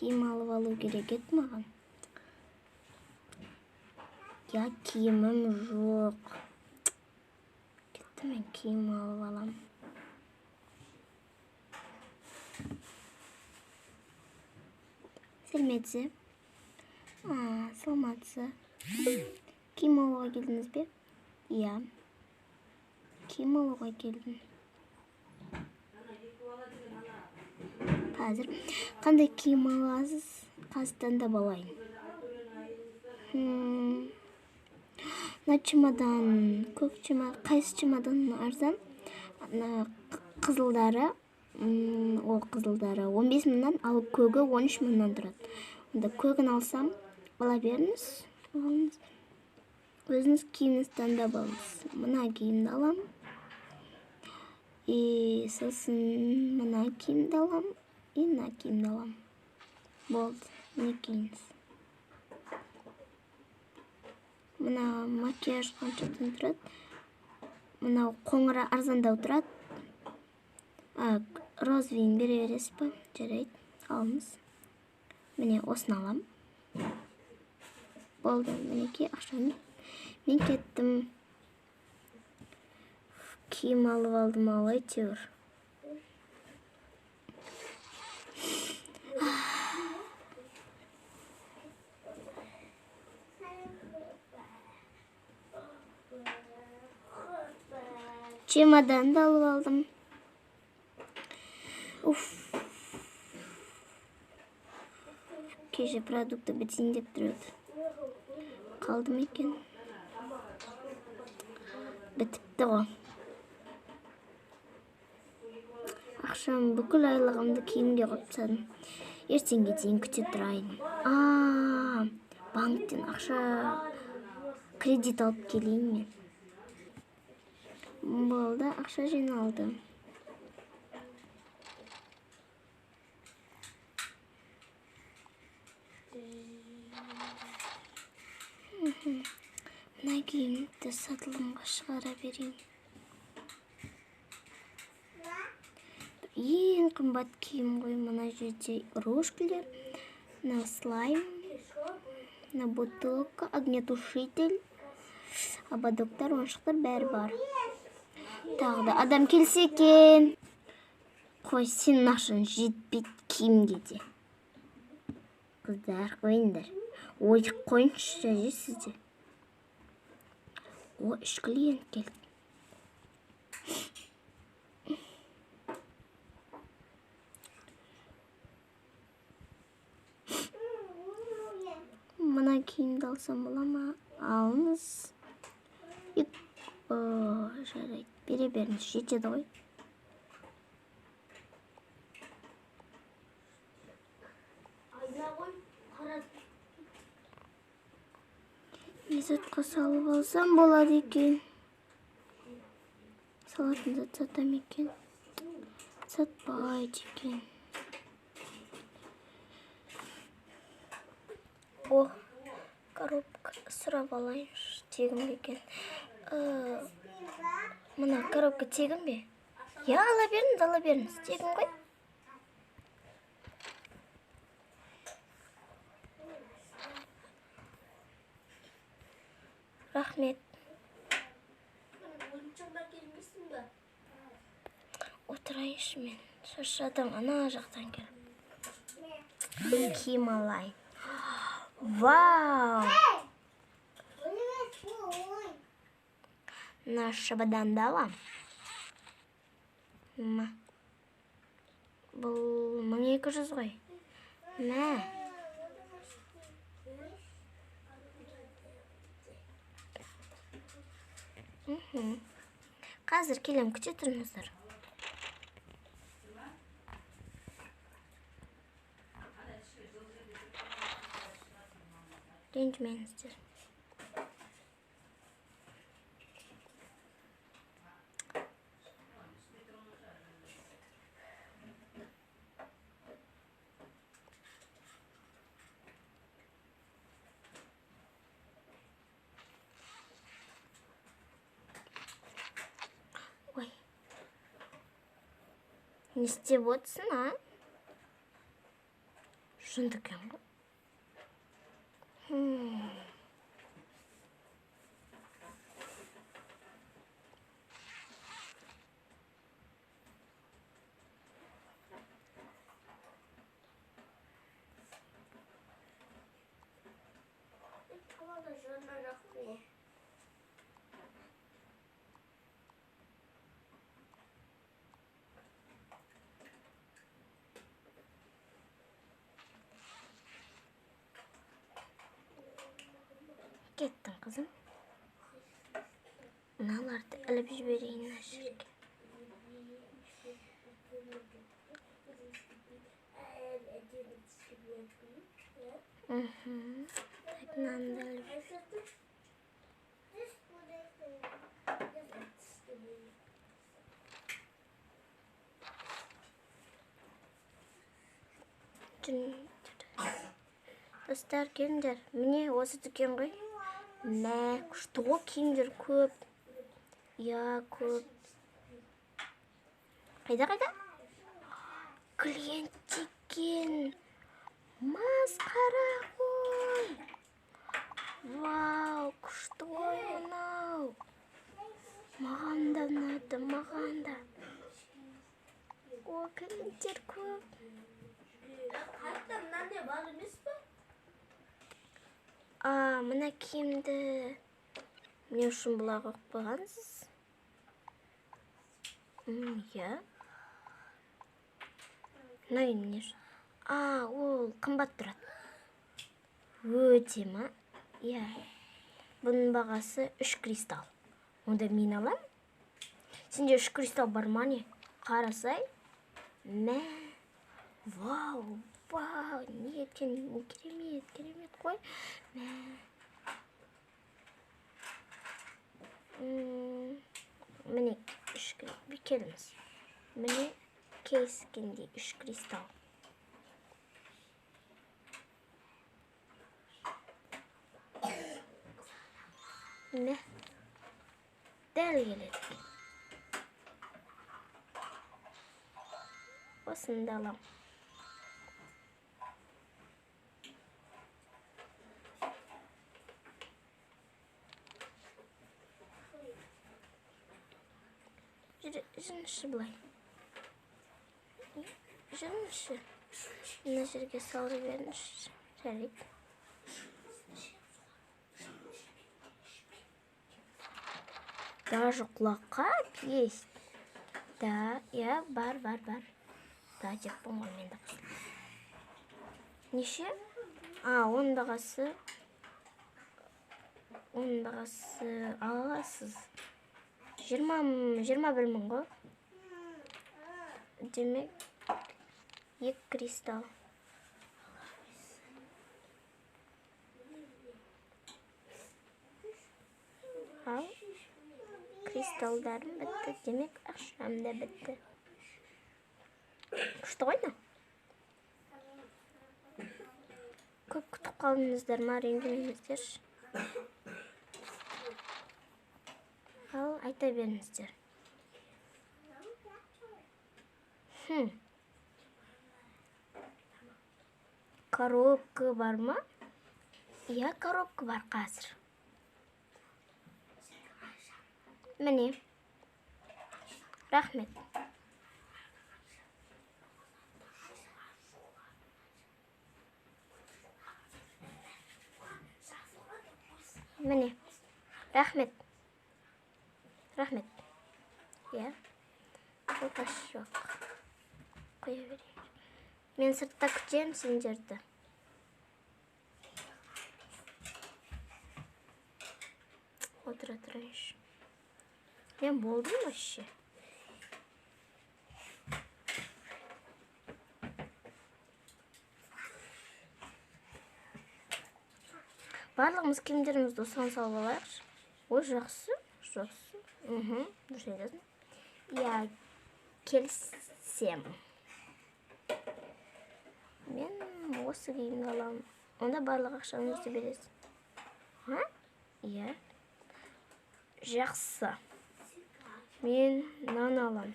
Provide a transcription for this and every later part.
Киім алып алу керек еді маған. Я киімім жоқ. Кетті, мен киім алып алам. Сәлеметсіз. Саламатсыз. Киім алуға келдіңіз бе? Иә. Киім алуға келдім. Қазір қандай киім аласыз? Қазір таңдап алайын. Мына чемодан, көк чемодан, қайсы чемодан арзан? Ана қызылдары, ол қызылдары 15 мыңнан, ал көгі 13 мыңнан тұрады. Онда көгін алсам, ала беріңіз. Алыңыз. Өзіңіз киіміңізді таңдап алыңыз. Мына киімді алам. И сосын мына киімді алам. И мына киімді алам. Болды, міне киіңіз. Мына макияж қаншадан тұрады? Мынау қоңыры арзандау тұрады. Розовыйын бере бересіз ба? Жарайды, алыңыз. Міне осыны алам. Болды, мінекей ақшаны. Мен кеттім. Киім алып алдым ау әйтеуір. Чемоданды алып алдым. Уф. Кеше продукты бітейін деп тұр еді. Қалды ма екен? Бітіпті ғой. Ақшам бүкіл айлығымды киімге қойып тастадым. Ертеңге дейін күте тұрайын. Банктен ақша кредит алып келейін мен. Болды, ақша жиналды. Мына киімді сатылымға шығара берейін. Ең қымбат киім ғой. Мына жерде рожкілер, мына слайм, мына бутылка, огнетушитель, ободоктар, ойыншықтар бәрі бар. Тағы да адам келсе екен. Қой, сенің ақшаң жетпейді киімге де. Қыздар, қойыңдар. Ой, қойыңызшы, жейсіз де. О, үш клиент келді. Мына киімді алсам бола ма? Алыңыз. Жарайды, бере беріңіз, жетеді ғой. Не затқа салып алсам болады екен? Салатын зат сатам екен? Сатпайды екен. О, коробка сұрап алайыншы, тегін бе екен? Мына коробка тегін бе? Я, ала беріңіз, ала беріңіз, тегін ғой. Рахмет. Отырайыншы мен. Шаршадым, ана жақтан келіп. Киім алайын. Вау! Мына шабаданды алам. Бұл 1200 ғой. Мә. Қазір келем, күте тұрыңыздар. Ренжімеңіздер. Ой. Не істеп отырсың, а? Жынды екен ғой. Кеттің, қызым. Мыналарды іліп жіберейін мына жерге. Так, мынаны да іліп жіберейін. Достар, келіңдер. Міне осы дүкен ғой. Мә, күшті ғой, киімдер көп. Иә, көп. Қайда, қайда? Клиент деген масқара ғой. Вау, күшті ғой мынау. Маған да ұнады, маған да. О, клиенттер көп. Қайта мынандай бар емес пе? А, мына киімді не үшін бұлай қойып қойғансыз? Иә. Мына киім не үшін? А, ол қымбат тұрады. Өте ма? Иә. Бұның бағасы 3 кристалл. Онда мен алам. Сенде 3 кристалл бар ма не? Қарасай. Мә. Вау, вау, не еткен керемет, керемет қой. Мә. Міне 3 келіңіз. Міне келіскендей 3 кристалл. Міне дәл келеді екен. Осыны да аламын. Жүріңізші былай. Жүріңізші. Мына жерге салып жіберіңізші. Жарайды. Даже құлаққап есть. Да, иә, бар, бар, бар. Да, деп болмаған мен де қосылып. Неше? А, оның бағасы ала аласыз. 21 мың ғой. Демек, 2 кристалл. Ал, кристалдарым бітті. Демек, ақшам да бітті. Күшті ғой мынау. Көп күтіп қалдыңыздар ма, ренжімеңіздерші. Ал, айта беріңіздер. Коробка бар ма? Иә, коробка бар қазір. Міне. Рахмет. Міне. Рахмет. Рахмет. Иә. Оқаш жоқ. Қоя берейін. Мен сыртта күтемін сендерді. Отыра тұрайыншы. Мен болдым вообще. Барлығымыз киімдерімізді осыған салып алайықшы. Ой, жақсы, жақсы. Дұрыс айтасың. Иә, келісем. Мен осы киімді аламын. Онда барлық ақшаңызды бересіз. Ха? Иә. Жақсы. Мен нан аламын.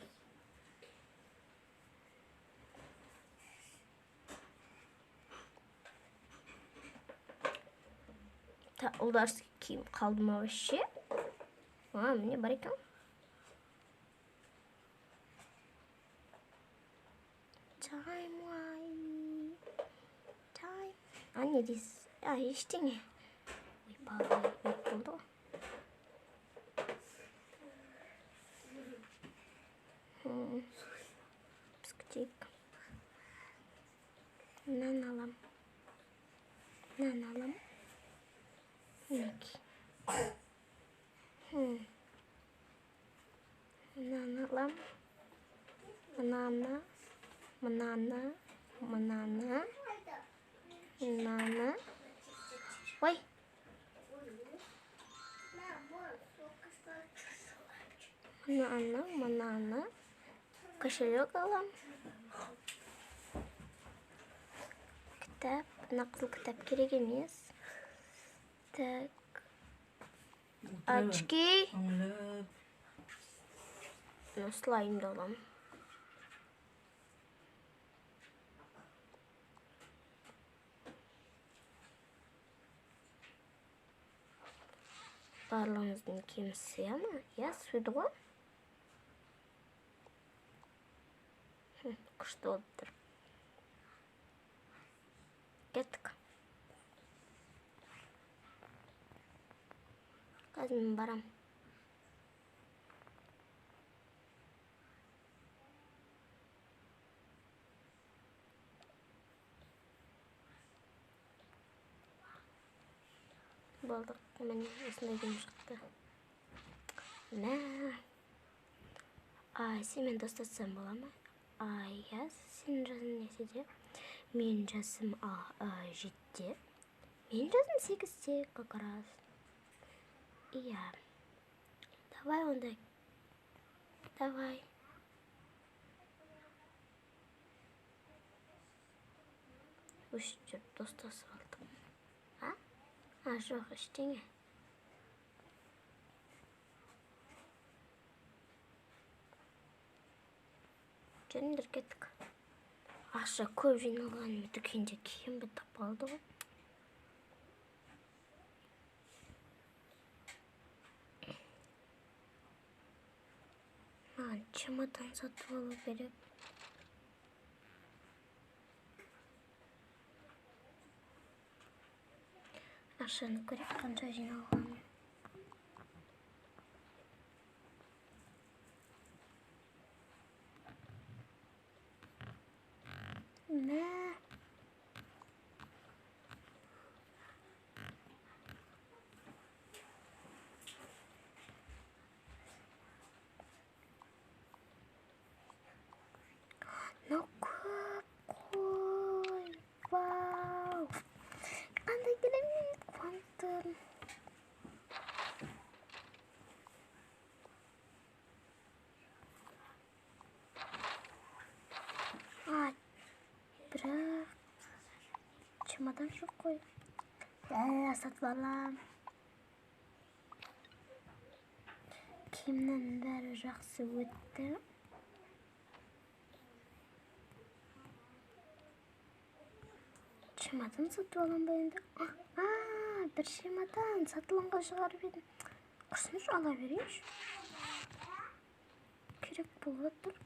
Ұлдарский киім қалды ма вообще? А, міне бар екен. Time, time. А, не дейсіз? А, ештеңе. Ойбай, ұят болды ғой. Біз күтейік. Мынаны алам. Мынаны алам. Мінекей. Мынаны алам. Мынаны, мынаны, мынаны, мынаны. Ой. Мынаны, мынаны. Кошелек алам. Кітап. Мына қызыл кітап керек емес. Так. Очки. Аңлап. Мына слаймды алам. Барлығымыздың киімі сыя ма? Иә, сыйды ғой. Күшті болып тұр. Кеттік. Қазір мен барам. Болдық. Міне осындай киім шықты. Мә. Ай, сенімен достассам бола ма? Ай, иә, сенің жасың нешеде? Менің жасым 7-де. Менің жасым 8-де как раз. Иә. Давай онда. Давай. Өшіп жүріп достасып алдық. А? А, жоқ, ештеңе. Жүріңдер, кеттік. Ақша көп жиналған дүкенде киім бітіп қалды ғой. Маған чемодан сатып алу керек. Ақшаны көрейік, қанша жиналғанын. Мә. Мынау көп қой. Вау. Қандай керемет, қуанып. А, бірақ чемодан жоқ қой. Сатып алам. Киімнің бәрі жақсы өтті. Чемодан сатып алам ба енді? А, бір чемодан сатылымға шығарып едім. Құрсыншы, ала берейінші. Керек болып отыр.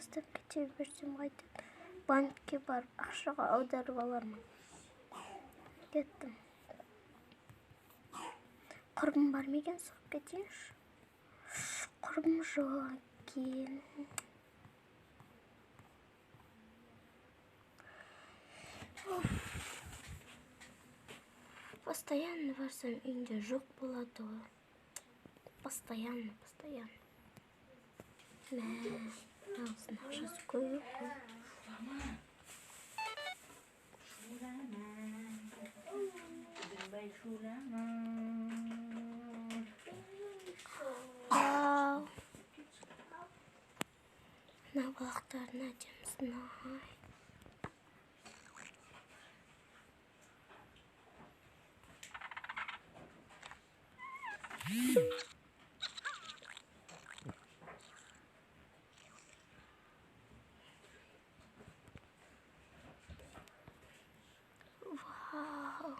Тастап кете берсем қайтеді? Банкке барып ақшаға аударып алармын. Кеттім. Құрбым бар ма екен, соғып кетейінші. Құрбым жоқ екен. Постоянно барсам, үйінде жоқ болады ғой. Постоянно, постоянно. Мә, мынауысының ақшасы көп қой. Вау. Мына балықтардың әдемісін ай. Вау.